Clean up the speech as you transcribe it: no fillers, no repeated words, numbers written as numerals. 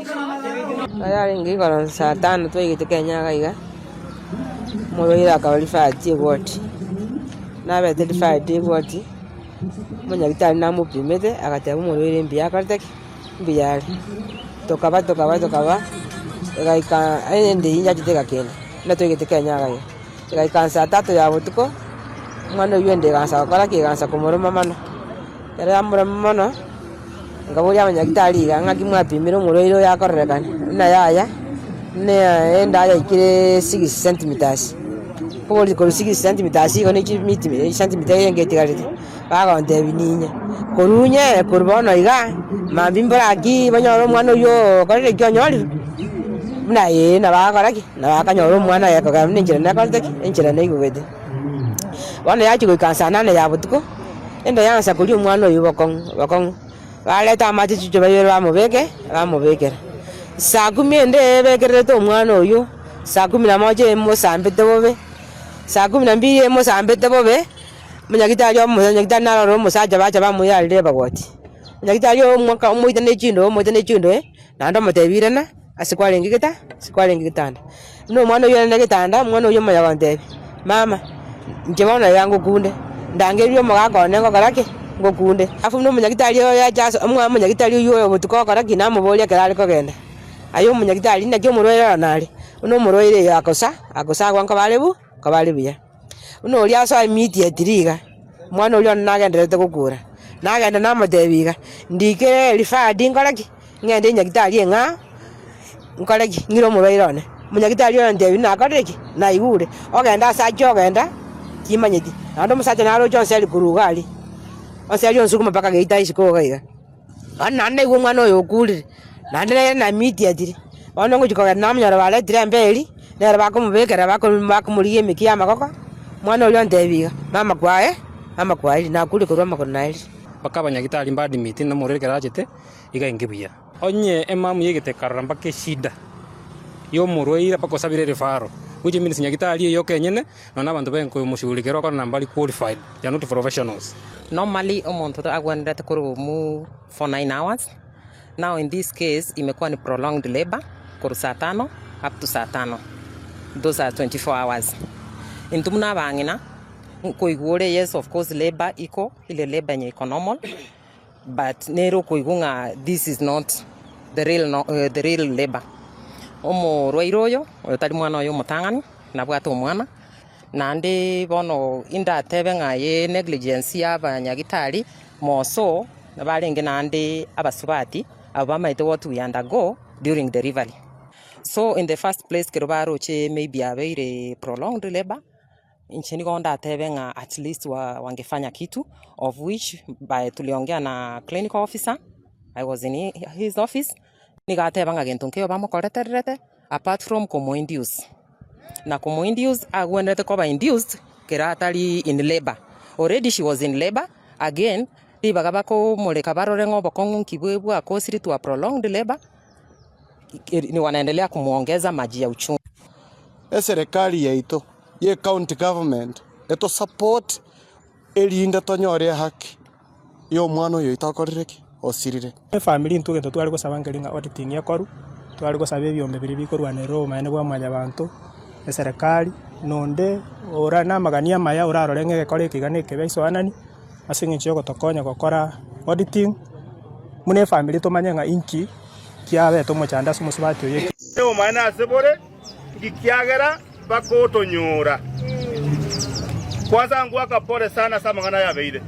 Yarenge igoro saa tano twaigete Kenya iga iga, omorwaire akaba referred eward, nabete referred eward, omonyagitari namopimete agateba omorwaire mbuya akorete ki? Mbuya are. Tokaba tokaba tokaba, egaika ende eywo yachete egakenda, buna twaigete Kenya iga iga. Egaika saa tatu ya botuko, omwana oywo ende egaansa gokora ki? Egaansa komoroma mono. Ekero yamoroma mono, nkaboria abanyagitari iga ng'aki mwapimire omorwaire oyo akorerekana buna yaya, buna enda yaikire six centimetres. Nkoboria korwa six centimetres igo ne chimiti centimeter eyenge etigarete, bagontebia ninye. Korwa onye korwa bono iga, mambia mboraki banyore omwana oywo okorire ki onyorire, buna ee nabo agokora ki? Nabo akanyora omwana oye akogenda buna enchera nakorete ki? Enchera naigwete. Bono yachia goika saa nane ya botuko, ende yansa koria omwana oywo bokong'u bokong'u, bareta amache chichupa ibere bamobeke bamobekera. Saa kumi ende ebekererete omwana oywo, saa kumi na moja emosambete bobe, saa kumi na mbili emosambete bobe, omonyagitari omo omonyagitari naro ore omosacha bacha bamoyarire ebagoti. Omonyagitari oyo omoka omoite ne chindoe omoite ne chindoe, naende omotebia irana. Ase kwarenge geta ase kwarenge getanda. Buna omwana oyio arenge getanda, omwana oyio omoyo agontebia, mama, inche bono iga ngokunde, ndangerie omogaka one ngokora ki? Ngokunde. Alafu buna omonyagitari oyo acha ase omwa omonyagitari oyio oyo obotuko ogokora ki? Namoboria ekero are kogenda, aye omonyagitari naki omorwaire one are? Buna omorwaire oyo akosa, akosa agwo nkoba are bu? Nkoba are buya. Buna oria asoa immediately iga, omwana oria one nagendererete gokura, nagenda namotebia iga, ndikere referred nkore ki? Ng'ende nyagitari eng'ao, nkore ki? Ng'ire omorwaire one. Omonyagitari oyo ontebia nakorire ki? Naigure. Ogende ase achia ogenda, timanyeti. Naende omosacha naroche onseri korwa iga aria, onseri onsukuma mpaka geita isiko iga iga. Bono naende naigwa omwana oyo okurire, naende nere namitiatire, bono ngochia kogenda namonyora baretire emberi, nere bakomobekera bako bakomorigia emeki ya amagoko, omwana oria ontebia iga, mama kwaye, mama kwaerire, nakurire korwa amagoro naerire. Mpaka abanyagitari mbadimiti na omorwaire ekero achete, iga inge buya. Onye emamu y'egete ekarora mpaka eshida y'omorwaire mpaka osabire erifaro, which means nyagitari eye yoka enyene, nonya abanto benkomoshughulikera okore mbari qualified, they are not professionals. Normally omonto agwenerete korwa for 9 hours, now in this case imekuwa ni prolonged labour korwa saa tano up to saa tano, those are 24 hours. Intwe buna abang'ina nkoigwa ore yes of course labour iko, ile labour enye iko normal. But nere okoigwa ng'a this is not the real no the real labour. Omorwaire oyo, oyo tari mwana oye omotang'ani, nabwate omwana, naende bono indatebe ng'a eye negligence ya abanyagitari more so, nabarenge naende abasubati abwo bamaete what we undergo during delivery. So in the first place ekero baroche maybe abeire prolonged labour. Inche nigo ndatebe ng'a at least wangefanya kitu of which by tuliongea na clinical officer, I was in his office, nigo ateba ng'a gento nkeiyo bamokoretererete apart from komo induce. Na komo induce agwenerete koba induced kero atari in labour. Already she was in labour, again ribaga bakomoreka barore ng'a obokong'u nki bwe bwakosire to a prolonged labour, wanaendelea kumuongeza maji ya uchungu. Eserekari yaito ye county government eto support erinde tonyore ehaki ya omwana oyo oito okorire ki? Osirire. Efamiri intwe egento tware gosaba nkeri ng'a auditing ekorwe, tware gosaba ebiombe biria bikorwanerera obomaene bwa mwanyabanto, eserekari, na onde ore na amagani amaya orarore ng'a egekora eke iga na ekebe aisoanani, ase eng'encho ya ogotokonya gokora auditing, buna efamiri tomanye ng'a inki kiabete omochando ase omosubati oyo. Obomaene ase bore, Ekiagera bakotonyora. Kwanza ngoaka pole sana ase amang'ana aya abeire.